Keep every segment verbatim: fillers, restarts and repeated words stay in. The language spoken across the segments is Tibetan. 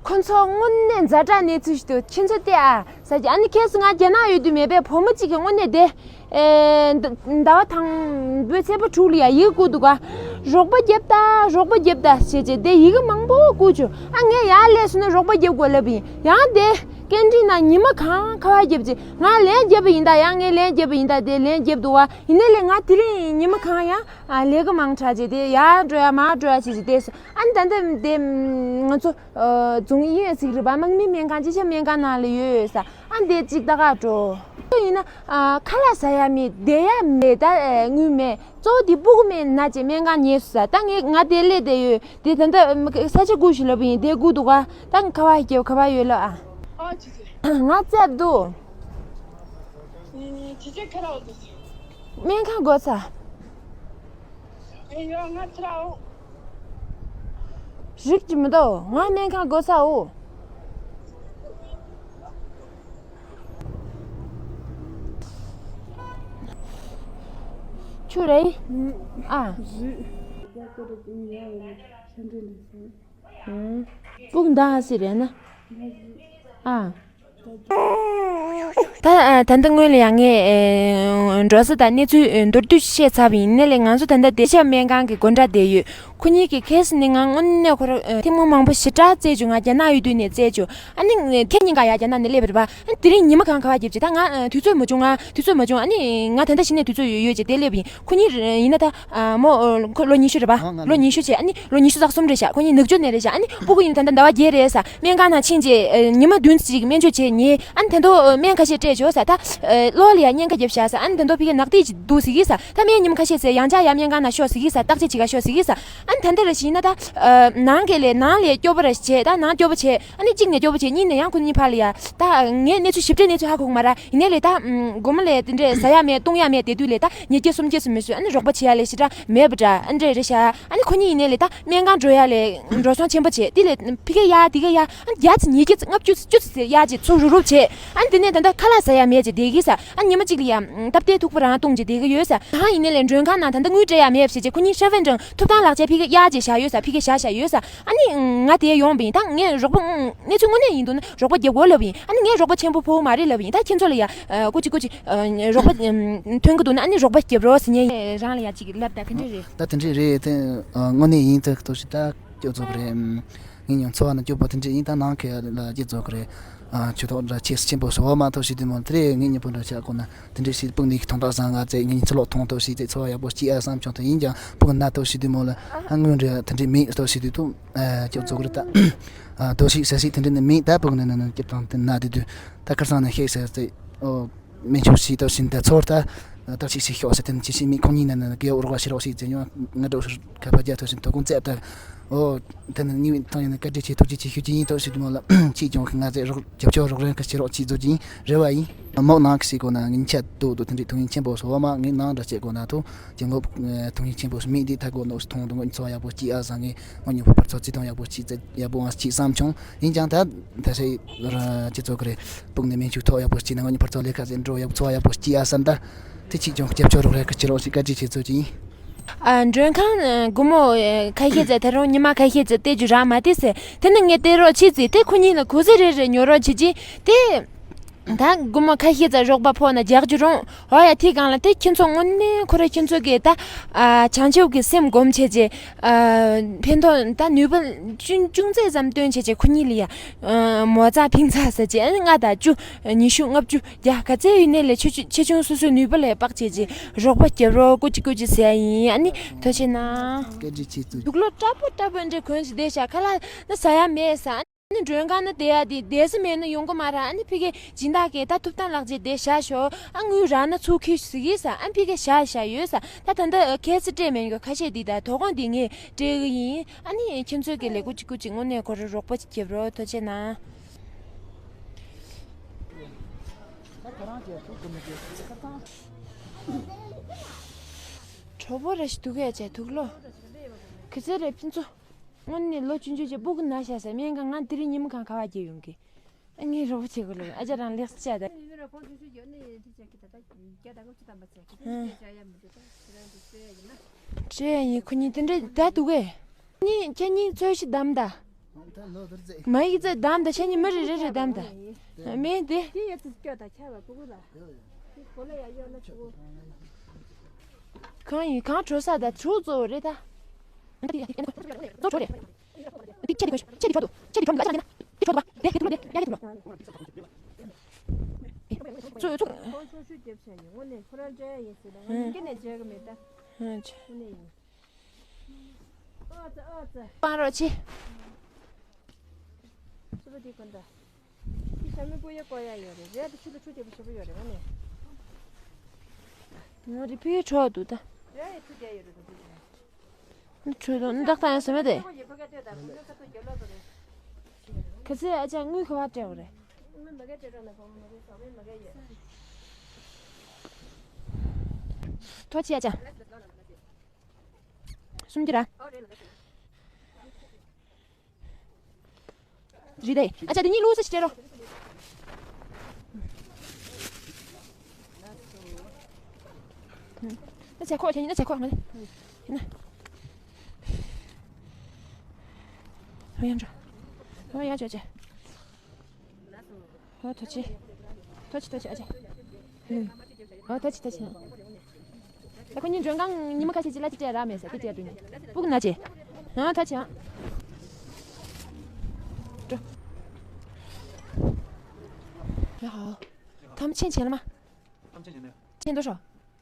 ཁོ་ཚོ་དངོས་གནས་ཛ་དྲག་གནས་ཚུལ་ཞིག་འདུག་ཁྱེད་ཚོ་བལྟས་ཨ་ཟེར་གྱི། ཨ་ནི་ཁྱེད་ཚོ་ང་རྒྱ་ནག་ཡོད་དུས་མེད་པའི་བུ་མོ་གཅིག་གིས་དངོས་གནས་དེ། ཨེ། ཟླ་ཟླ་བ་དང་པོའི་ཚེས་པ་དྲུག་ལ་ཡ་ཡི་གེ་བསྐུར་འདུག་ག་རོགས་པ་རྒྱབ་ད་རོགས་པ་རྒྱབ་ད་ཟེར་གྱི་དེ་ཡི་གེ་མང་པོ་བསྐུར་བྱུང་། ཨ་ངས་ཡར་སླེབས་སོང་ན་རོགས་པ་རྒྱབ་དགོས་ལབ་ཡིན། ཡང་དེ་སྐད་འཕྲིན་ནང་ཉི་མ་གང་ཁ་པར་རྒྱབ་ཀྱི། ང་ལན་རྒྱབ་པ་ཡིན་ད། ཡང་ངས་ལན་རྒྱབ་པ་ཡིན་ད། དེ་ལན་རྒྱབ་འདུག་ག་ཡིན་ནའི་ལས་ང་དེ་རིང་ཉི་མ་གང་ཡང་ཨ་ལས་ཀ་མང་དྲགས་བྱས་དེ་ཡར་འགྲོ་ཡ་མར་འགྲོ་ཡ་བྱས་བྱས་དེ་སོང་། ཨ་ནི་ད་ལྟ་དེ་ང་ཚོ་ཨ་རྫོང་ཨི་ཡོད་ཟིག་རེད་པ། དམག་མི་སྨན་ཁང་། ཅི་ཆ་སྨན་ཁང་ནང་ལ་ཡོད་ཡོད་ས། ཨ་འདི་གཅིག་ད་ག་འགྲོ། ཡིན་ན་ཨ་ཁ་ལག་ཟ་ཡ་མེད། བསྡད་ཡ་མེད། ད་ཨ་དངུལ་མེད། གཙོ་བོ་འདི་སྤུ་གུ་མེད་ན་ཅེ་སྨན་ཁང་ཉལ་སོང་ས། ད་ངས་ང་དེ་སླེབས་བསྡད་ཡོད། དེ་ད་ལྟ་ས་ཆ་སྒུག་ཞིག་ལབ་ཡིན། དེ་སྒུག་འདུག་ག་ད་ཁ་པར་རྒྱབ། ཁ་པར་ཡོད་ལ་ཨ། ཨ་ཅི་ཅི། ང་བཙལ་འདུག་ཅི་ཅི་ཁ་ལག་འདུག་སྨན་ཁང་སྒོ་ས། ཨེ་ཡོ་ང་ཚ་ར་འོ། རིག་གི་མི་འདུག་ང་སྨན་ཁང་སྒོ་ས་འོ། ཆུ་རེད། ཨ། སྤུག་མདའ་ཧ་སི་རེད་ན། ཨ། ད་ཨ་ད་ལྟ་སྔོན་ལ་ཡང་ངས་ཨེ་འགྲོ་ས་དང་གནས་ཚུལ་ཨེ་མདོར་བསྡུས་བཤད་ཚར་བ་ཡིན་ནའི་ལས། ང་ཚོ་ད་ལྟ་བདེ་ཤ་སྨན་ཁང་གི་སྒོ་འགྲམ་བསྡད་ཡོད། ཁོ་གཉིས་ཀྱི་ཁེ་སི་ནི་ང་དངོས་གནས་ཁོ་རང་ཨེ་ཐེངས་མ་མང་པོ་ཞེ་དྲག་བཙལ་བྱུང་། ང་རྒྱ་ནག་ཡོད་དུས་ནས་བཙལ་བྱུང་། ཨ་ནི་ཁྱེད་གཉིས་ཀ་ཡ་རྒྱ་ནག་ནས་སླེབས་པ་རེད་པ། ཨ་ནི་དེ་རིང་ཉི་མ་གང་ཁ་པར་རྒྱབ་ཅིག་ད་ང་ཨེ་དུས་ཚོད་མ་བྱུང་། ང་དུས་ཚོད་མ་བྱུང་། ཨ་ནི་ང་ད་ལྟ་གཞི་ནས་དུས་ཚོད་ཡོད་ཡོད་ཅེས་དེ་སླེབས་ཡིན། ཁོ་གཉིས་ཡིན་ན་ད་ཨ་མོ་ཁོ་ལོ་ཉི་ཤུ་རེད་པ། ཨ་ང་ལོ་ཉི་ཤུ་བྱས། ཨ་ནི་ལོ་ཉི་ཤུ་རྩ་གསུམ་རེད་ཤག་ཁོ་གཉིས་ནུབ་ཕྱོགས་ནས་རེད་ཤག་ཨ་ནི་སྤུ་གུ་ཡིན་ད་ལྟ་ཟླ་བ་བརྒྱད་རེད་ས། སྨན་ཁང་ནང་ཕྱིན་རྗེས་ཨ་ཉི་མ་བདུན་ཙམ་ཅིག་སྨན་བཅོས་བྱས་ཉེས། ཨ་ནི་ད་དུང་སྨན་ཁ་ཤས་སྤྲད་ཆོག་ས། ད་གློ་ལ་ཡ་གཉན་ཁ་བརྒྱབ་ཤག་ས། ཨ་ནི་ད་དུང་ཕ་གིར་ནག་དྲེག་ཅིག་འདུག་ཟེར་གི་ས། ད་སྨན་ཉི་མ་ཁ་ཤས་ཚེ་ཡང་བསྐྱར་ཡ་སྨན་ཁང་ནང་ཤོག་ཟེར་གི་ས། བརྟག་དཔྱད་བྱེད་ག་ཤོག་ཟེར་གི་ས། ཨ་ནི་ད་ལྟ་ར་ཞིག་ཡིན་ན་ད་ནང་གི་ལས་ནང་ལས་སྐྱོ་པོ་ར་བྱས། ད་ནང་སྐྱོ་པོ་བྱས། ཨ་ནི་གཅིག་ནས་སྐྱོ་པོ་བྱས། གཉིས་ནས་ཡང་ཁོ་གཉིས་ཕར་ལ་ཡ། ད་ངས་གནས་ཚུལ་ཞིབ་ཕྲའི་གནས་ཚུལ་ཧ་གོ་གི་མ་རེད། ཡིན་ནའི་ལས་ད་ཨམ་དགོང་མོ་ལས་དེ་འདྲས་ཟ་ཡ་མེད་བཏུང་ཡ་མེད་བསྡད་དུས་ལས་ད་ཉིས་བརྒྱ་སུམ་བརྒྱ་ཙམ་མི་སོན། ཨ་ནི་རོགས་པ་བྱེད་ཡ་ལས་ཞེ་དྲག་མེད་པ་འདྲ། ཨ་འདྲས་རེད་ཤག་ཨ་ནི་ཁོ་གཉིས་ཡིན་ནའི་ལས་ད་སྨན་ཁང་འགྲོ་ཡ་ལས་འགྲོ་སོང་ཆེན་པོ་བྱས། དེ་ལས་ཕ་གིར་ཡ་དེ་ག་ཡ། ཨ་ནི་བརྒྱ་ཙམ་ཉིས་བརྒྱ་ཙམ་ལྔ་བཅུ་ཙམ་བཅུ་ཙམ་ཟེར་ཡ་ཅིག་ཚུར་རུབ་རུབ་བྱས། ཨ་ནི་དེ་ནས་ད་ལྟ་ཁ་ལག་ཟ་ཡ་མེད་ཅེས་བསྡད་གི་ས། ཨ་ནི་ཉི་མ་གཅིག་ལ་ཡ་སྟབས་བདེ་ཐུག་པ་རང་བཏུང་ཅེས་བསྡད་གི་ཡོད་ས། ད་ཡིན་ནའི་ལས་མགྲོན་ཁང་ནང་ད་ལྟ་དངུལ་སྤྲད་ཡ་མེད་བྱས་ཅེས་ཁོ་གཉིས་ཧྲེ་ཧྥན་ཀྲང་ཐོབ་ཐང་ལག་ཁྱེར་ཕ་གིར་གཡར་ཅེས་བཞག་ཡོད་ས། ཕ་གིར་བཞག་བཞག་ཡོད་ས། ཨ་ནི་ང་དེ་ཡོང་བ་ཡིན། ད་ངས་རོགས་པ་གནས་ཚུལ་དངོས་གནས་ཡིན་འདུག་ན་རོགས་པ་རྒྱབ་དགོས་ལབ་ཡིན། ཨ་ནི་ངས་རོགས་པ་ཆེན་པོ་ཕོག་མ་རེད་ལབ་ཡིན། ད་ཁྱེད་ཚོ་ལ་ཡ་ཨ་སྐུ་མཁྱེན་སྐུ་མཁྱེན་ཨ་རོགས་པ་ཐོན་གི་འདུག་ན་ཨ་ནི་རོགས་པ་རྒྱབ་རོགས་ཟེར་ཉེ་རང་ལ་ཡ་ཅིག་ལབ། ད་ག་འདྲས་རེད། ད་དེ་འདྲས་རེད་དེ། དངོས་གནས་ཡིན། ད་ཐོག་ཞིག་ད་སྐྱོ་ཚོགས་རེད། ངས་ཉོན་ཚོ་བ་ན་སྐྱོ་པོ་དེ་འདྲས་ཡིན། ད་ནང་ཁེ་ལ་སྐྱེ་ཚོགས་རེད། ཆུ་ཐོག་འདྲ་ཆེས་ཆེན་པོ་སོ་བ་མ་ཐོག་ཞིག་དུས་མོ་དེ་རེད། ངས་ཉིན་པོ་འདྲ་ཆགས་གོ་ན་དེ་འདྲས་ཞིག་སྤུག་ནས་ཐོང་ཐག་བཟང་ང་ཚེ་ངས་ཚུར་ལོག་ཐོང་ཐོག་ཞིག་དེ་ཚོ་བ་ཡག་པོ་སྐྱེ་ཨ་བསམ་བྱུང་། དེ་ཡིན་ཀྱང་སྤུག་ན་ཐོག་ཞིག་དུས་མོ་ལ་ཨ་དངོས་འདྲ་དེ་འདྲས་མེད་ཐོག་ཞིག་དུས་ཐུག་སྐྱོ་ཚོགས་རེད། ད་ཐོག་ཞིག་ས་ཞིག་དེ་འདྲས་ནི་མེད། ད་སྤུག་ནས་ན་ན་སྐྱེ་བཏང་དེ་ན་དེ་དུས་ད་ཁར་སང་ནས་ཤེས་ཟེར་ཏེ་ཨོ། སྨན་བཅོས་ཞིག་ཐོག་ཞིག་འདི་ཚོར་ད་བརྟག་དཔྱད་ཞིག་ཤོག་ཟེར་དེ་ནི་ཅི་ཞིག་མི་ཁོང་གཉིས་ནས་ནི་དགེ་འོག་རོགས་ཞིག་རོགས་ཞིག་ཟེར་ཡོང་། ང་འགྲོ་ཁ་པར་རྒྱག་ཐོག་ཞིག་ཐོག་ཁོང་བཙལ་ད། ཨོ། དེ་ནི་གཉིས་ཐང་ཡིན་ན་བཀའ་དྲིན་ཆེ་ཐུགས་རྗེ་ཆེ་ཞུ་གི་ཡིན། ཐོག་ཞིག་དུ་མོ་ལ་ཅིས་ཀྱང་ང་ཚོས་རོགས་རྒྱབ་སྐྱོར་རོགས་རམ་ག་ཞིག་རོགས་ཅིག་བཟོ་གི་ཡིན་རེ་བ་ཡིན། མོག་ནང་གི་ཞིག་གོ་ན་ངས་ཆད་དུ་དུ་དེ་འདྲའི་ཐུགས་ཡིན་ཆེན་པོ་སོ་བ་མ་ངས་ནང་འདྲ་བྱེད་གོ་ན་ཐུགས་ཀྱི་ངོ་ཐུགས་ཡིན་ཆེན་པོ་མི་འདི་ཐ་གོ་ནོ་ཐོང་དུ་ངོ་ཚོ་ཡག་པོ་ཅིག་ཨ་ཟ་ངས་ངོ་ཉོ་ཕོ་བར་ཚོ་ཅི་ཐོང་ཡག་པོ་ཅིག་ཡག་པོ་ཨང་ཅིག་བསམ་བྱུང་། ཡིན་ཀྱང་ད་ད་ཞིག་ར་ཅི་ཚོ་གི་རེད། སྤུག་ནས་སྨན་བཅོས་ཐོག་ཡག་པོ་སྐྱིད་ན་ང་གཉིས་ཕར་ཚོ་ལས་ཀ་ཟེར་འགྲོ་ཡག་ཚོ་ཡག་པོ་སྐྱིད་ཨ་བསམ་ད། དེ་གཅིག་ཀྱང་སྐྱབས་བཅོལ་རོགས་རེད་ཀ་ཅི་རོགས་ཞིག་བཀའ་དྲིན་ཆེ་ཚོ་ཅི་ཡིན། ཨ། མགྲོན་ཁང་ཨ། སྒོར་མོ་ཨ། ཁ་ཤས་ཙམ་ད་རུང་ཉི་མ་ཁ་ཤས་ཙམ་སྟེར་རྒྱུ་རག་མ་དེ་ཟེར། དེ་ནི་ངས་སྟེར་རོགས་བྱེད་ཟེར། དེ་ཁོ་གཉིས་ལ་གོ་ཟེར་རེ་རེ་ཉོ་རོགས་བྱེད་ཀྱི་དེ། ད་སྒོར་མོ་ཁ་ཤས་ཙམ་རོགས་པ་ཕོག་ན་རྒྱག་རྒྱུ་རུང་། འོ་ཡ་དེ་གང་ལ་དེ་ཁྱེད་ཚོ་དངོས་གནས་ཁོ་ར་ཁྱེད་ཚོ་གིས་ད། ཨ། བྱང་ཆུབ་ཀྱི་སེམས་སྒོམ་བྱས་རྗེས། ཨ། ཕན་ཐོགས་ད་ནུས་པ་ཅུང་ཅུང་ཟད་ཙམ་བཏོན་བྱས་རྗེས་ཁོ་གཉིས་ལ་ཡ། ཨ། མོ་ཙག་ཕིང་ཙག་ཟེར་བྱས་ཨ་ནི་ལྔ་དང་བཅུ། ཉི་ཤུ་ལྔ་བཅུ་བརྒྱ་ག་ཚད་ཡོད་ནའི་ལས་ཆེ་ཆུང་ཆེ་ཆུང་སོ་སོའི་ནུས་པ་ལས་དཔག་བྱས་རྗེས་རོགས་པ་རྒྱབ་རོགས་སྐུ་མཁྱེན་སྐུ་མཁྱེན་ཟེར་ཡ་ཡིན། ཨ་ནི་ཐུགས་རྗེ་གནང་། སྐད་ཆ་ཆེ་ཚུལ། དུག་ལོག་དྲག་པོ་དྲག་པོ་འདྲ་གོན་བྱས་བསྡད་ཤག་ཁ་ལག་ན་ཟ་ཡ་མེད་ས། ཨ་ནི་མགྲོན་ཁང་ན་བསྡད་ཡ་དེ་བསྡད་ས་མེད་ན་ཡོང་གི་མ་རེད། ཨ་ནི་ཕ་གིའི་སྦྱིན་བདག་གིས་ད་ཐོབ་ཐང་ལག་རྗེས་བསྡད་བཞག་ཤོག་ཨ་དངུལ་རག་ན་ཚུར་ཁུར་ཟེར་གི་ས། ཨ་ཕ་གིས་བཞག་བཞག་ཡོད་ས། ད་ད་ལྟ་ཁ་སང་སྤྲད་མེད་མཁན་ཁ་ཤས་དེ་ད་དོ་དགོང་དེ་ངས་སྤྲད་གི་ཡིན། ཨ་ནི་ཁྱེད་ཚོས་ཀྱི་ལས་སྐུ་མཁྱེན་སྐུ་མཁྱེན་དངོས་གནས་ཁོ་རང་རོགས་པ་རྒྱབ་རོགས་ཐུགས་རྗེ་གནང་། གྲོགས་པོ་རེ་ཞིག་འདུག་གས་བྱས་དུག་ལོག་གི་ཚེ་རེ་ཕན་ཚུན། དངོས་གནས་ལོ་ཆུང་ཆུང་བྱས་སྤུ་གུ་ན་ཤ་ཟ་སྨན་ཁང་ང་དེ་རིང་ཉིན་མོ་གང་ག་བ་རྒྱབ་ཡོང་གི། ཨ་ངས་རོགས་པ་བྱེད་དགོས་ལབ། ཨ་ཅག་རང་ལེགས་སོ་བྱས་ད། བྱས་ཡིན། ཁོ་གཉིས་དེ་འདྲ་ད་འདུག་གས། གཉིས་ཁྱེད་གཉིས་ཚོས་ཤི་བདམས་ད། མ་ཡིག་རྩེ་བདམས་དང་ཤ་ཉེ་མི་རེ་རེ་རེ་བདམས་དང་། མེད་དེ། དེ་ཡ་ཙི་སྐྱོ་དང་ཆ་བ་ཕྲུ་གུ་ལ། གོ་ལ་ཡ་གཡོག་ན་ཕྲུ་གུ། གང་ཡིན་གང་བྲོ་ས་དང་ཕྲུ་གུ་གཙོ་བོ་རེད་ད། གཙོ་བྲོ་རེད། འདི་ཁྱེད་ཀྱི་ཁྱེད་ཀྱི་ཁྱོད་དུ་ཁྱེད་ཀྱི་ཁྱོད་དུ་ལ་ཅི་ལ་ཅི་ན་འདི་ཁྱོད་དུ་ལ་དེ་ཁྱེད་དུ་ལ་དེ་ཡ་ཁྱེད་དུ་ལ། ཚུ་ཚུ། ཁོང་ཚོ་ཤུ་རྒྱབ་བྱས་ཡིན་དངོས་གནས་ཁོ་རང་འདྲ་ཡིན་ཟེར་ན་ང་ནི་སྐྱེ་ནས་བྱས་གི་མེད་ད། ཨ་ཅི། དངོས་གནས་ཡིན། ཨོ་ཙི་ཨོ་ཙི། སྤང་རོགས་ཆེ། སུ་པ་དེ་གོན་ད། དེ་ཞྭ་མོའི་སྤུ་ཡ་བཀོག་ཡ་ཡོད་རེད་རེད་དེ་ཆུ་ལ་ཆུ་རྒྱབ་པ་ཞེ་པོ་ཡོད་རེད་ང་ནི། ང་རི་ཕི་གྲོགས་འདུག་ད། རེད་ཆུ་རྒྱབ་ཡོད་རེད་ད་དེ། ཁྲོད་དུ་འདག་ཐང་ཡང་ཟེར་མ་དེ། ཁ་སེ་ཨ་ཅག་དངུལ་ག་བ་སྤྲད་པ་རེད། ཐོ་ཆི་ཨ་ཅག་སུམ་ཅུ་ར། རི་དེ། ཨ་ཅག་དེ་གཉིས་ལུགས་སུ་ཞིག་སྤྲད་རོགས། ན་ཚེ་ཁོག་ཁྱེད་ཉིད་ན་ཚེ་ཁོག་མ་ལེ། ཡིན་ན། ཧོ་ཡང་འགྲོ། ཧོ་ཡང་འགྲོ་ཅེ། ཧོ་ཐོ་ཆེ། ཐོ་ཆེ་ཐོ་ཆེ་ཨ་ཅག་ཧོ་ཐོ་ཆེ་ཐོ་ཆེ། ད་ཁོ་གཉིས་མགྲོན་ཁང་ཉི་མ་ཁ་ཤས་ཅིག་ལ་ཅིག་སྤྲད་རག་མེད་ཟེར་དེ་སྤྲད་འགྲོ་ནི། སྤུ་གུ་ན་ཅེ། ཧོ་ཐོ་ཆེ་ཨ། འགྲོ། ཡ་ཧོ། ཐམ་ཆེན་ཆེན་ལ་མ། 他们欠钱的呀？欠多少？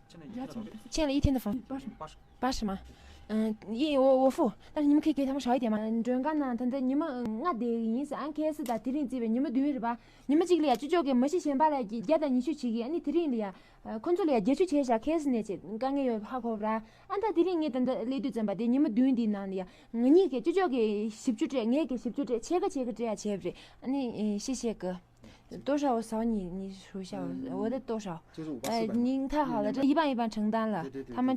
欠了一天的房租。欠了一天的房租。八十。八十吗？嗯，一我我付，但是你们可以给他们少一点吗？མགྲོན་ཁང་ནང་ད་ལྟ་ཉི་མ་ལྔ་བསྡད་ཡིན་ཟེར་ཨང་ཁེ་སི་དང་དེ་རིང་བརྩིས་པའི་ཉི་མ་བདུན་རེད་པ། ཉི་མ་གཅིག་ལ་ཡ་ཅུ་ཅོག་གི་མ་གཞི་གཞན་པ་ལ་ཡ་བརྒྱ་དང་ཉི་ཤུ་བྱེད་ཀྱི་ཨ་ནི་དེ་རིང་ལ་ཡ། ཁོ་ཚོ་ལ་ཡ་བརྒྱད་ཅུ་བྱས་བཞག་ཁེ་སི་ནས་བྱེད་དཀའ་ངལ་ཡོད་ཧ་གོ་བ་ར། ཨ་ད་དེ་རིང་ངས་ད་ལྟ་སླེབས་དུས་ཙམ་པ་དེ་ཉི་མ་བདུན་འདིའི་ནང་ལ་ཡ། ང་གཉིས་ཀྱིས་ཅུ་ཅོག་གི་བཞི་བཅུ་སྤྲད་ངས་ཀྱིས་བཞི་བཅུ་སྤྲད་ཕྱེད་ཀ་ཕྱེད་ཀ་སྤྲད་ཡ་བྱས་པ་རེད་ཨ་ནི་ཤེས་ཤེས་ཀི 多少我少你你数一下，我我再多少？就是五百四百。呃，您太好了，这一半一半承担了，他们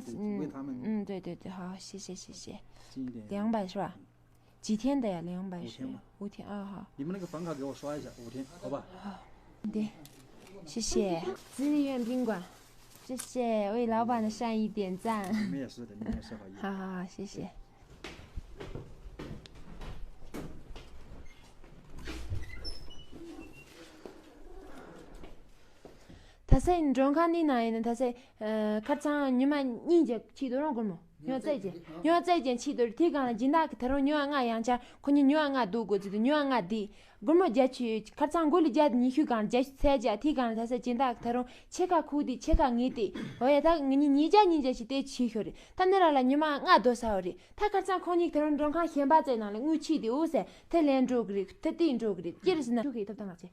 嗯，对对对，好，谢谢谢谢。近一点。两百是吧？几天的呀？两百是五天吧。五天啊，好。你们那个房卡给我刷一下，五天，好吧？好，对，谢谢。自愿宾馆，谢谢，为老板的善意点赞。你们也是的，你们也是好意。好好好，谢谢。 ད་སའི་མགྲོན་ཁང་ནི་ན་ཡིན་ན་ད་སའི་ཁར་ཚང་ཉི་མ་གཉིས་ཀྱི་ཆེད་དུ་རང་སྒོར་མོ་ཉི་མ་རྩ་ཅན་ཉི་མ་རྩ་ཅན་ཆེད་དུ་དེའི་སྒང་ལ་སྦྱིན་བདག་གི་ད་རུང་ཉི་མ་ལྔ་ཡང་ཆ་ཁོ་གཉིས་ཉི་མ་ལྔ་འདུག་དགོས་ཚུལ་དུ་ཉི་མ་ལྔ་འདི་སྒོར་མོ་བརྒྱ་ཆུ་ཁར་ཚང་སྒོར་ལི་བརྒྱ་ཉི་ཤུ་སྒང་བརྒྱ་ཆུ་ཚད་བརྒྱ་དེའི་སྒང་ལ་ད་སའི་སྦྱིན་བདག་གི་ད་རུང་ཕྱེད་ཀ་ཁུག་དེ་ཕྱེད་ཀ་ངེས་ཏེ་འོ་ཡ་ད་ངེད་གཉིས་ཉིས་བརྒྱ་ཉིས་བརྒྱ་ཞིག་དེ་ཆེ་ཤོས་རེད། ད་ནི་ར་ལ་ཉི་མ་ལྔ་སྡོད་ས་བ་རེད། ད་ཁར་ཚང་ཁོང་གཉིས་ད་རུང་མགྲོན་ཁང་གཞན་པ་བཙལ་ནང་ལ་དངུལ་ཆེད་དེ་འོ་ཟེར་དེ་ལན་འགྲོ་གི་རེད་དེ་དེ་འགྲོ་གི་རེད་ཅི་རེད་ཟེར་ན་ཤུ་གི་ཐབ་ཐང་ལགས་ཆེ།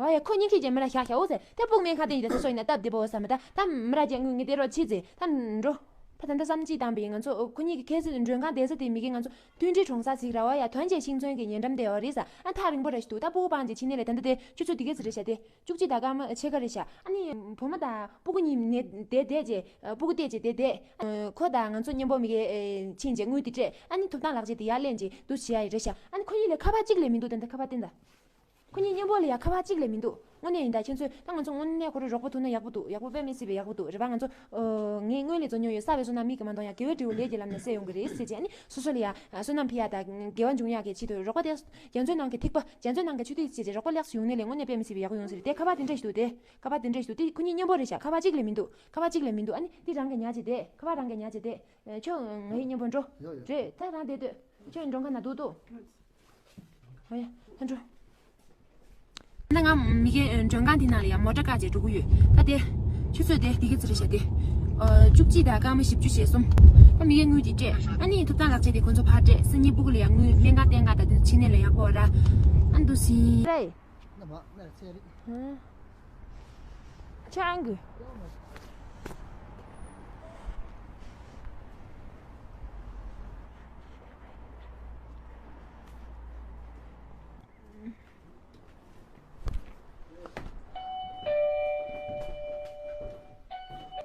ཨོ་ཡ་ཁོ་གཉིས་ཁྱེད་ཀྱི་མི་ལ་ཤག་ཤག་འོ་ཟེར་དེ་སྤུག་སྨན་ཁང་དེ་ཡིན་ད་ས་སོ་ཡིན་ན་སྟབས་བདེ་པོ་འོ་ཟེར་མི་ད་ད་མི་ར་ཅན་དངུལ་ངེད་དེ་རོགས་ཆེད་ཟེར་ད་འགྲོ། ད་ད་ལྟ་བསམ་ཅི་བཏང་པ་ཡིན་ང་ཚོ་ཁོ་གཉིས་ཀྱི་ཁ་སང་མགྲོན་ཁང་བསྡད་ས་དེ་མི་གི་ང་ཚོ་མཐུན་སྒྲིལ་གྲོང་གསར་ཟིག་ར་བ་ཡ་ཐོན་རྗེས་ཤིང་ཚོན་གྱི་ཉེ་འགྲམ་བསྡད་བ་རེད་ཟ་ཨ་ཐག་རིང་པོ་ར་ཞིག་འདུག་ད་སྤུ་གུ་སྤང་རྗེས་ཕྱི་ནས་ལས་ད་ད་དེ་ཆུ་ཚོད་འདི་ག་ཙི་རེད་ཤག་དེ། བཅུ་གཅིག་དང་སྐར་མ་ཕྱེད་ཀ་རེད་ཤག་ཨ་ནི་བུ་མོ་དང་སྤུ་གུ་གཉིས་ནས་བསྡད་བསྡད་རྗེས་སྤུ་གུ་བལྟས་རྗེས་བསྡད་བསྡད། ཁོ་དང་ང་ཚོ་མཉམ་པོ་མི་གའི་ཕྱིན་རྗེས་དངུལ་དེ་སྤྲད་ཨ་ནི་ཐོབ་ཐང་ལག་ཁྱེར་དེ་ཡར་ལེན་རྗེས་འདུག་བྱེད་ཡ་ཡི་རེད་ཤག་ཨ་ནི་ཁོ་གཉིས་ལས་ཁ་པར་གཅིག་ལས་མི་འདུག་ད་ལྟ་ཁ་པར་བསྟན་ད། ཁོ་གཉིས་མཉམ་པོ་ལ་ཡ་ཁ་པར་གཅིག་ལས་མི་འདུག་དངོས་གནས་ཡིན་ད་ཁྱེད་ཚོས་ད་ང་ཚོ་དངོས་གནས་ཁོ་རང་རོགས་པ་ཐུབ་ན་ཡག་པོ་འདུག་ཡག་པོ་དཔེ་མི་སྲིད་པའི་ཡག་པོ་འདུག་རེད་པ། ང་ཚོ་ངས་སྔོན་ལས་རྫོང་ཉོ་ཡོད་ས་བའི་བསོད་ནམས་མིག་གིས་མ་མཐོང་ཡ་དགེ་བའི་འབྲས་བུ་ལས་ཀྱི་ལམ་ནས་སད་ཡོང་གི་རེད་ཟེར་བྱས་ཨ་ནི་སོ་སོ་ལ་ཡ་བསོད་ནམས་ཕི་ཡ་ད་དགེ་བ་འབྱུང་ཡག་གི་ཆེད་དུ་རོགས་པ་དེ། རྒྱ་མཚོའི་ནང་གི་ཐིགས་པ། རྒྱ་མཚོའི་ནང་གི་ཆུ་ཐིགས་ཅེས་བྱས་རོགས་པ་ལེགས་སུ་ཡོང་ནི་ལས་དངོས་གནས་དཔེ་མི་སྲིད་པའི་ཡག་པོ་ཡོང་ཟེར་དེ་ཁ་པར་དེ་འདྲ་ཞིག་འདུག་དེ། ཁ་པར་དེ་འདྲ་ཞིག་འདུག་དེ་ཁོ་གཉིས་མཉམ་པོ་རེད་ཤག་ཁ་པར་གཅིག་ལས་མི་འདུག་ཁ་པར་གཅིག་ལས་མི་འདུག་ཨ་ནི་དེ་རང་གིས་ཉར་བྱས་དེ་ཁ་པར་རང་གིས་ཉར་བྱས་དེ། ཁྱོད་ང་ཡི་མཉམ་པོ་འགྲོ། ཡོ་ཡོ། རེད་ད་རང་བསྡད་སྡོད། ཁྱོད་མགྲོན་ཁང་ནང་འདུག་འདུག་ཨ་ཡ་ད་འགྲོ། ད་ང་མི་གའི་མགྲོན་ཁང་དེ་ནང་ལ་ཡང་མོ་ཊ་བཀག་བྱས་འགྲོ་གི་ཡོད། ད་དེ་ཆུ་ཚོད་དེ་དེ་ག་ཙི་རེད་ཤག་དེ། བཅུ་གཅིག་དང་སྐར་མ་བཞི་བཅུ་ཞེ་གསུམ། ད་མི་གའི་དངུལ་དེ་སྤྲད་ཨ་ནི་ཐོབ་ཐང་ལག་ཁྱེར་དེ་ཁོ་ཚོ་ཕར་སྤྲད་སང་ཉིན་སྤུ་གུ་ལ་ཡང་དངུལ་སྨན་ཁང་བསྟེན་ག་ད་དེ་ཕྱི་ནས་ལ་ཡག་པོ་ར་ཨ་འདུག་སི། རེད། ཆང་གི།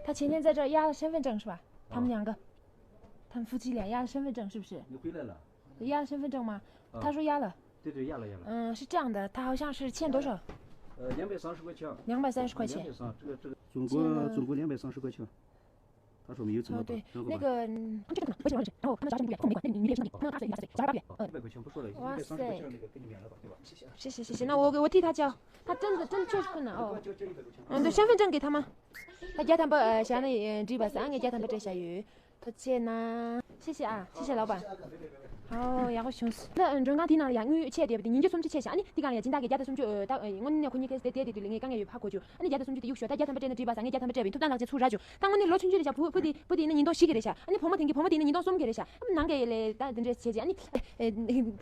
ད་ཕྱི་ནས་在这儿压了身份证是吧？他们两个，他们夫妻俩压了身份证是不是？你回来了？ 压身份证吗？啊。他说压了。对对，压了压了。嗯，是这样的，他好像是欠多少？呃，两百三十块钱。两百三十块钱。两百三，这个这个。总共总共两百三十块钱。他说没有怎么办，哦，对，那个，嗯，他们这个可能不是很好，然后他们啥事情不愿意，不没管，那你你别生气，他们二十岁，你二十岁，假如八岁，嗯，哇塞，是是是是，那我给我替他叫，他真的真的确实困难哦。嗯，对，身份证给他吗？他加他们呃，啥呢？呃，这把三个加他们这下有，他钱呢？谢谢啊，谢谢老板。ཨོ་ཡག་པོ་བྱུང་སོང་། ད་མགྲོན་ཁང་དེའི་ནང་ལ་ཡང་དངུལ་ཆད་བསྡད་པ་དེ་ཉིས་བརྒྱ་སུམ་ཅུ་ཆད་ཤག་ཨ་ནི་དེ་གང་ལ་ཡང་སྦྱིན་བདག་གིས་བརྒྱ་དང་སུམ་ཅུ་ད་དངོས་གནས་ཁོ་གཉིས་ཀས་བསྡད་བསྡད་དེ་དུས་ལས་ངས་དཀའ་ངལ་ཡོད་ཕར་གོ་རྒྱུ། ཨ་ནི་བརྒྱ་དང་སུམ་ཅུ་དེ་གཡུག་ཞོག་ད་བརྒྱ་ཐམ་པ་སྤྲད་ན་དྲི་བ་ཟ། ངས་བརྒྱ་ཐམ་པ་སྤྲད་པ་ཡིན། ཐོབ་ཐང་ལག་ཁྱེར་ཚུར་རག་བྱུང་། ད་དངོས་གནས་ལོ་ཆུང་ཆུང་རེད་ཤག་བུ་བུ་དེ་བུ་དེ་ཡིན་ན་ཉིས་སྟོང་བཞི་གི་རེད་ཤག་ཨ་ནི་བུ་མོ་དེ་གི་བུ་མོ་དེ་ཡིན་ན་ཉིས་སྟོང་གསུམ་གི་རེད་ཤག་ཨ་ནི་ནང་གི་ལས་ད་དེ་འདྲས་བྱས་རྗེས་ཨ་ནི་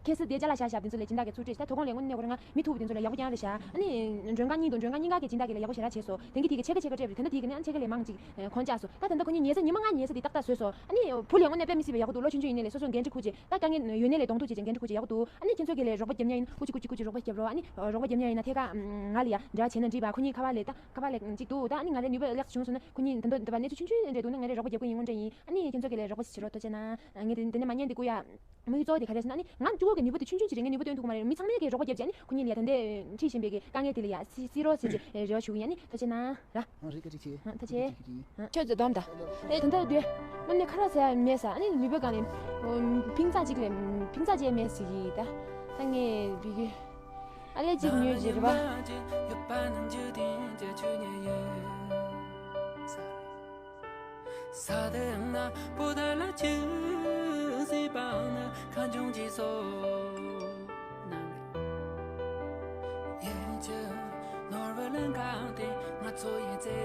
ཁ་སང་དེ་ཅ་ལག་བཞག་བཞག་དེ་ཚོ་ལས་སྦྱིན་བདག་གིས་ཚུར་སྤྲད་ཤག་ད་དོ་དགོང་ལས་དངོས་གནས་ཁོ་རང་ང་མི་ཐུག་པ་དེ་ཚོ་ལ་ཡག་པོ་རྐྱང་རེད་ཤག་ཨ་ནི་མགྲོན་ཁང་གཉིས་འདུག་མགྲོན་ཁང་གཉིས་ཀ་གི་སྦྱིན་བདག་གིས་ལ་ཡག་པོ་ཞེ་དྲག་བྱས་སོང་། དེང་གི་དེ་གི་ཕྱེད་ཀ་ཕྱེད་ཀ་སྤྲད་པ་རེད། དེ་འདྲ་དེ་གི་ནས་ཨ་ནི་ཕྱེད་ཀ་ལས་མང་ཅིག་ཁོང་བཅག་སོང་། ད་ད་ལྟ་ཁོ་གཉིས་ཉལ་ས་ཉི་མ་ལྔ་ཉལ་ས་དེ་ཏག་ཏག་བཟོས་སོང་། ཨ་ནི་ཕུ་ལས་དངོས་གནས་དཔེ་མི་སྲིད་པའི་ཡག་པོ་འདུག་ལོ་ཆུང་ཆུང་ཡིན་ནའི་ལས་སོ་སོ་འགན་འཁྲི་འཁུར་བྱས་ད་དཀའ་ངལ་ཡོད་ནའི་ལས་གདོང་ཐུག་བྱས་འགན་འཁྲི་འཁུར་བྱས་ཡག་པོ་འདུག་ཨ་ནི་ཁྱེད་ཚོ་གིས་ལས་རོགས་པ་རྒྱབ་མཁན་ཡིན་ན་ཀུ་ཅི་ཀུ་ཅི་ཀུ་ཅི་རོགས་པ་རྒྱབ་རོགས། ཨ་ནི་རོགས་པ་རྒྱབ་མཁན་ཡིན་ན་ཐད་ཀར་ང་ལ་ཡ་འབྲེལ་བ་བྱས་ན་འགྲིག་པ། ཁོ་གཉིས་ཁ་པར་ལས་ད་ཁ་པར་ལས་ཅིག་འདུག་ད་ཨ་ནི་ང་ལས་ནུས་པ་ལེགས་བྱུང་སོང་ན་ཁོ་གཉིས་ད་ལྟ་འདི་བ་གནས་ཚུལ་ཆུང་ཆུང་འདྲ་འདུག་ན་ང་ལས་རོགས་པ་རྒྱབ་ཀྱི་ཡིན། དངོས་འབྲེལ་ཡིན། ཨ་ནི་ཁྱེད་ཚོ་གིས་ལས་རོགས་པ་ཞིག་བྱེད་རོགས། ཐུགས་རྗེ་གནང་། ངས་དེ་འདི་ནས་མ་ཉན་འདི་ཀུ་ཡ། དམིགས་ཡུལ་གཙོ་བོ་དེ་ག་རེ་ཟེར་ན་ནི་ང་གཅིག་པོ་གི་ནུས་པ་དེ་ཆུང་ཆུང་ཅིག་རེད། ངའི་ནུས་པ་སྟོན་ཐུབ་མ་རེད། མི་ཚང་མས་ཀྱིས་རོགས་པ་རྒྱབ་བྱས་ནི་ཁོ་གཉིས་ལ་ཡ་ད་ལྟ་འཁྲིད་བཞིན་པའི་གི་དཀའ་ངལ་དེ་ལ་ཡ་སི་སི་རོགས་ཟེར་གྱི་རེ་བ་ཞུ་གི་ཡིན། ཨ་ནི་ཐུགས་རྗེ་གནང་ར། ཨ་རེད། བཀའ་དྲིན་ཆེ། ཨ་ཐུགས་རྗེ། ཨ་ཁྱོད་ཚོ་སྡོམ་ད། ཨེ་ད་ལྟ་དུས་དངོས་གནས་ཁ་རག་ཟ་ཡ་མེད་ས། ཨ་ནི་ནུས་པ་གང་ལས་ཕིང་ཚག་ཅིག་ལས་ཕིང་ཚག་ཅིག་མེད་ཟེར་གི་ད། ད་ངས་བི་གི་ཨ་ལས་ཅིག་ཉོས་ཟེར་བ། ས་དེ་ན་པོ་ད་ལ་ཆུ་སྲིད་པ་ན་ཁ་འབྱུང་གྱི་སོ་ན་ཡེ་ཆུ་ནོར་བུ་ལ་འགག་དེ་ང་ཚོ་ཡི་ཚེ།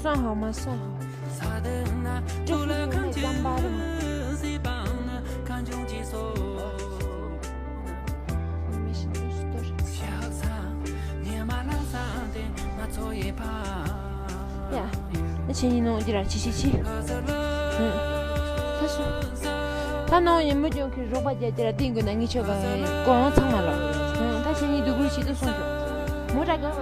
སོ་ཧོ་མ་སོ་ཧོ། ཀྲུག་ལ་ཁམས་ཀྱི་ཟམ་པ་རུ། ཡ། ད་ཕྱི་ཉིན་ནང་འདི་ར་ཆི་ཆི་ཆི། ཧུ། ད་སོང་། ད་ནང་ཡིན་མི་ཅུང་གི་རོགས་པ་རྒྱ་རྒྱ་ར་ཏིང་གི་ན་ངི་ཆོ་ག་གོང་ཚང་མ་ལ། ཧུ། ད་ཕྱི་ཉིན་སྡུག་རུས་ཤིག་ཏུ་སོང་ཆོག་མོ་ཏྲ་ག་བ།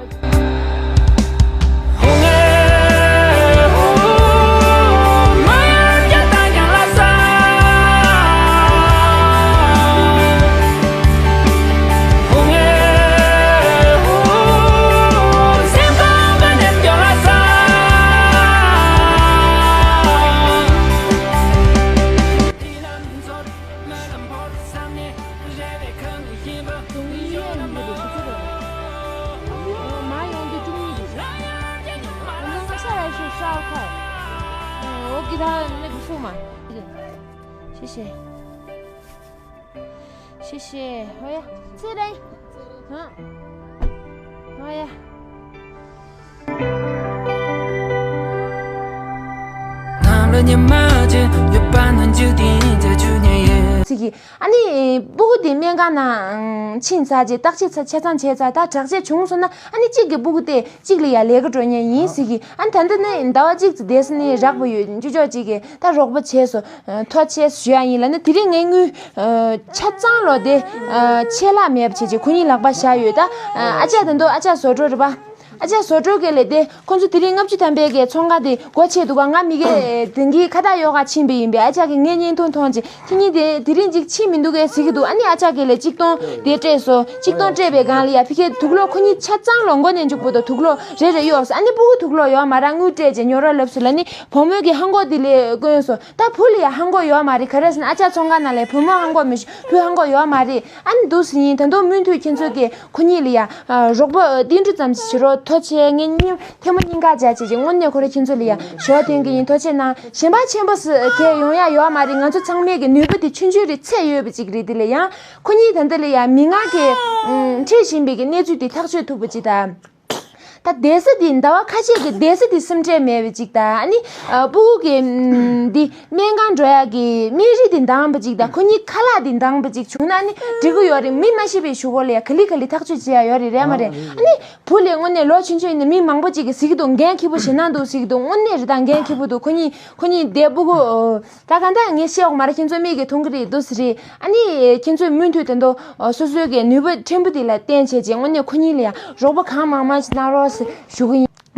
ཤེས་ཤེས། ཧོ་ཡ། ཚེ་རིང་། ཧ། ཧོ་ཡ། ཚིག་གི་ཨ་ནི་སྤུ་གུ་དེ་སྨན་ཁང་ནང་ཕྱིན་ཚར་རྗེས་བརྟག་དཔྱད་ཆ་ཆ་ཚང་བྱས་ཚར། ད་དྲག་ཆས་བྱུང་སོང་ན་ཨ་ནི་གཅིག་གི་སྤུ་གུ་དེ་གཅིག་ལ་ཡ་ལས་ཀ་འགྲོ་མཁན་ཡིན་ཟེར་གི་ཨ་ནི་ད་ལྟ་ནི་ཟླ་བ་གཅིག་ཙམ་བསྡད་ས་ནི་རག་པ་ཡོད། ཅུ་ཅོག་གཅིག་གིས་ད་རོགས་པ་བྱས་སོང་། ཐོ་ཆས་ཞུ་ཡ་ཡིན་ལ་ནི་དེ་རིང་ངའི་དངུལ་ཆ་ཚང་ལོ་དེ་ཆད་ལྷག་མེད་པ་བྱས་རྗེས་ཁོ་གཉིས་ལག་པ་བཞག་ཡོད། ད་ཨ་ཅག་དེ་འདུག་ཨ་ཅག་བཟོ་གྲོགས་རེད་པ། ཨ་ཅག་བཟོ་གྲོགས་གིས་ལས་དེ་ཁོ་ཚོ་དེ་རིང་ལྔ་བཅུ་ཐམ་པའི་གི་ཚོང་ཁང་དེ་སྒོ་ཕྱེ་འདུག་ག་ང་མི་གེ་དེང་གི་ཁ་བཏགས་གཡོག་ག་ཕྱིན་པ་ཡིན་པས། ཨ་ཅག་གིས་ངའི་བརྙན་ཐུང་མཐོང་རྗེས་ཁྱེད་གཉིས་དེ་དེ་རིང་ཅིག་ཕྱིན་མི་འདུག་གས་ཟེར་གི་འདུག་ཨ་ནི་ཨ་ཅག་གིས་ལས་གཅིག་སྟོང་དེ་སྤྲད་སོང་། གཅིག་སྟོང་སྤྲད་པའི་སྒང་ལ་ཡ་ཕི་ཁའི་དུག་ལོག་ཁོ་གཉིས་ཆ་ཚང་ལོ་མགོ་ནས་མཇུག་བར་དུ་དུག་ལོག་རེ་རེ་གཡོགས་སོང་། ཨ་ནི་སྤུ་གུ་དུག་ལོག་ཡོད་མ་རེད། དངུལ་སྤྲད་རྗེས་ཉོ་རོགས་ལབ་སོང་ལ་ནི་བུ་མོས་གི་ཧ་གོ་དེ་ལས་བསྐོན་སོང་། ད་བུ་ལ་ཡ་ཧ་གོ་ཡོད་མ་རེད། ག་རེ་ཟེར་ན་ཨ་ཅག་ཚོང་ཁང་ནང་ལས་བུ་མོ་ཧ་གོ་མི་ཤེས། བུ་ཧ་གོ་ཡོད་མ་རེད། ཨ་ནི་འདུག་སེ་ཡིན། ད་དུང་མུ་མཐུད་ཁྱེད་ཚོ་གིས་ཁོ་གཉིས་ལ་ཡ་རོགས་པ་བསྟུན་གྲོས་ཙམ་ཞིག་བྱེད་རོགས། ཐུགས་རྗེ་ཆེ། ངས་སྙིང་ཐལ་མོ་སྙིང་ག་འཇགས་བྱས་ཀྱི་དངོས་གནས་ཁོ་རང་ཁྱེད་ཚོ་ལ་ཡ་ཞུ་བ་འདོན་གྱི་ཡིན། ཐུགས་རྗེ་གནང་། གཞན་པ་ཆེན་པོ་ཟེར་གས་ཡོང་ཡ་ཡོད་མ་རེད། ང་ཚོ་ཚང་མས་ཀྱི་ནུས་པ་དེ་ཆུང་ཆུང་རེད། ཚད་ཡོད་པ་ཅིག་རེད། དེ་ལ་ཡང་ཁོ་གཉིས་ད་ལྟ་ལ་ཡ་མི་ང་གི་འཁྲིད་བཞིན་པའི་གི་གནས་ཚུལ་དེ་ཐག་གཅོད་ཐུབ་པ་ཅིག་དང་། ད་བསྡད་ས་དེ་ཟླ་བ་ཁ་ཤས་ཀྱི་བསྡད་ས་དེ་སེམས་ཁྲལ་མེད་པ་ཅིག་དང་། ཨ་ནི་སྤུ་གུ་གི་འདི་སྨན་ཁང་འགྲོ་ཡ་གི་སྨན་རིན་དེ་འདང་པ་ཅིག་དང་། ཁོ་གཉིས་ཁ་ལག་དེ་འདང་པ་ཅིག་བྱུང་ན་ཨ་ནི་འགྲིག་གི་ཡོད་རེད། མི་མ་ཤི་བའི་གཞུག་གུ་ལ་ཡ་ག་ལེ་ག་ལེ་ཐག་གཅོད་བྱེད་ཡ་ཡོད་རེད། རེད་མ་རེད། ཨ་ནི་བུ་ལས་དངོས་གནས་ལོ་ཆུང་ཆུང་ཡིན་ན་མི་མང་པོ་ཅིག་གིས་ཟེར་གི་འདུག་འགན་འཁྱེར་པོ་ཞེད་སྣང་འདུག་ཟེར་གི་འདུག་དངོས་གནས་རེད། ད་འགན་འཁྱེར་པོ་འདུག་ཁོ་གཉིས་ཁོ་གཉིས་བསྡད་སྤུ་གུ་ད་ག་འདྲ་ངས་བཤད་འོག་མ་རེད། ཁྱེད་ཚོ་མིག་གིས་མཐོང་གི་རེད། འདུག་སེ་རེད། ཨ་ནི་ཁྱེད་ཚོས་མུ་མཐུད་དེ་འདུག་སོ་སོའི་གི་ནུས་པ་ཕྲན་བུ་དེ་ལ་བརྟེན་བྱས་རྗེས་དངོས་གནས་ཁོ་གཉིས་ལ་ཡང་རོགས་པ་གང་མང་མང་ཞིག་གནང་རོགས་ཞུ་གི་ཡིན།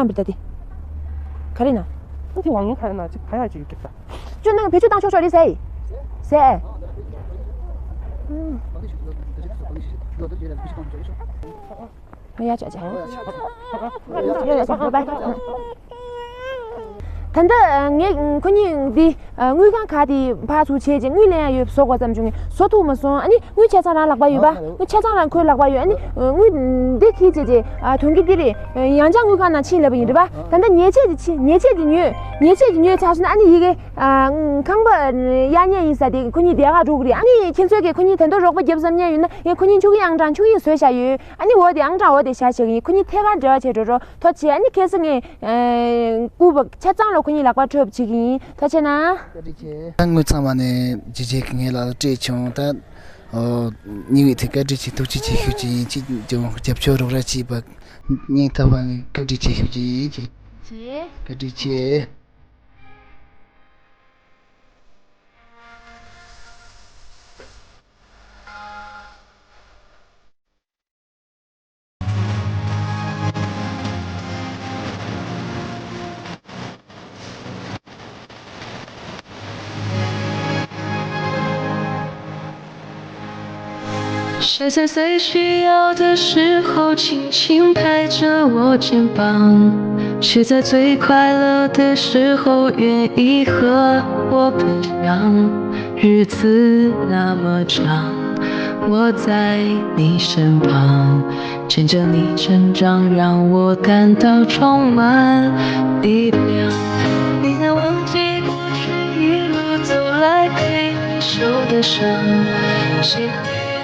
བཏང་བ་རེད་ད་དེ། ག་རེ་ན། ཨ་དེ་དབང་ཡོན་ག་ཡོད་ན་ཅིག་ག་ཡ་ཅིག་ཡོད་ཀྱི་ད། ཅོ་ནང་བེད་སྤྱོད་བཏང་ཆོག་ཆོག་རེད་ཟེར། ཟེར། ཡ་ཅོ་ཅོ། ད་ལྟ་ངས་ཁོ་གཉིས་འདི་དངུལ་ཁང་ག་དེ་ཕར་ཚུར་བྱས་རྗེས་དངུལ་ལེན་ཡ་ཡོད་བཟོ་དགོས་ཙམ་བྱུང་ངས་བཟོ་ཐུབ་མ་སོང་། ཨ་ནི་དངུལ་ཆ་ཚང་རང་ལག་པ་ཡོད་པ། དངུལ་ཆ་ཚང་རང་ཁོའི་ལག་པ་ཡོད། ཨ་ནི་དངུལ་འདི་ཁྱེར་བྱས་རྗེས་དོན་གྱི་འདི་རེད། ཡང་བསྐྱར་དངུལ་ཁང་ནང་ཕྱིན་ལབ་པ་ཡིན་རེད་པ། ད་ལྟ་ཉེས་ཆད་དེ་ཕྱིན། ཉེས་ཆད་དེ་ཉོས། ཉེས་ཆད་དེ་ཉོས་ཚར་སོང་ན་ཨ་ནི་ཡི་གེ་ཁང་པ་གཡར་མཁན་ཡིན་ས་དེ་ཁོ་གཉིས་དེ་ག་འགྲོ་གི་རེད། ཨ་ནི་ཁྱེད་ཚོས་ཀྱིས་ཁོ་གཉིས་དེ་འདྲ་རོགས་པ་རྒྱབ་བསམ་མཁན་ཡོད་ན་ངས་ཁོ་གཉིས་ཆུ་གི་ཨང་གྲངས་ཆུ་གི་བཟོས་བཞག་ཡོད། ཨ་ནི་འོ་དེ་ཨང་གྲངས་འོ་དེ་བཞག་བྱེད་ཀྱི་ཡིན། ཁོ་གཉིས་ཐད་ཀར་འབྲེལ་བ་བྱེད་འགྲོ་རོགས། ཐུགས་རྗེ་ཆེ། ཨ་ནི་ཁ་སང་ངས་ཨེ་སྐུ་པ་ཆ་ཚང་ལ་ཁོ་གཉིས་ལག་པ་འཕྲོད་བྱེད་ཀྱི་ཡིན། ཐུགས་རྗེ་ཆེ་གནང་། བཀའ་དྲིན་ཆེ། ད་དངུལ་ཚང་མ་ནས་ཇི་བྱེད་ཀྱི་ངའི་ལག་ལ་སྤྲད་བྱུང་། ད་ཨོ་ཉེ་བའི་ཐད་བཀའ་དྲིན་ཆེ། ཐུགས་རྗེ་ཆེ་ཞུ་རྒྱུ་ཡིན། ཅིག་ཀྱང་རྒྱབ་སྐྱོར་རོགས་ར་བྱས་པ་སྙིང་ཐག་པ་ནས་བཀའ་དྲིན་ཆེ་ཞུ་རྒྱུ་ཡིན། ཅིག་ཅེ། བཀའ་དྲིན་ཆེ། 谁在最需要的时候轻轻拍着我肩膀？谁在最快乐的时候愿意和我分享？日子那么长，我在你身旁，牵着你成长，让我感到充满力量。你的忘记过去，一路走来陪你受的伤，心里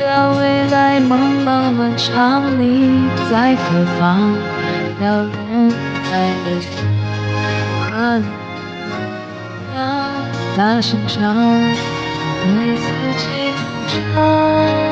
的未来茫茫漫长，你在何方？遥远在何方？和你一样大声唱，为自己歌唱。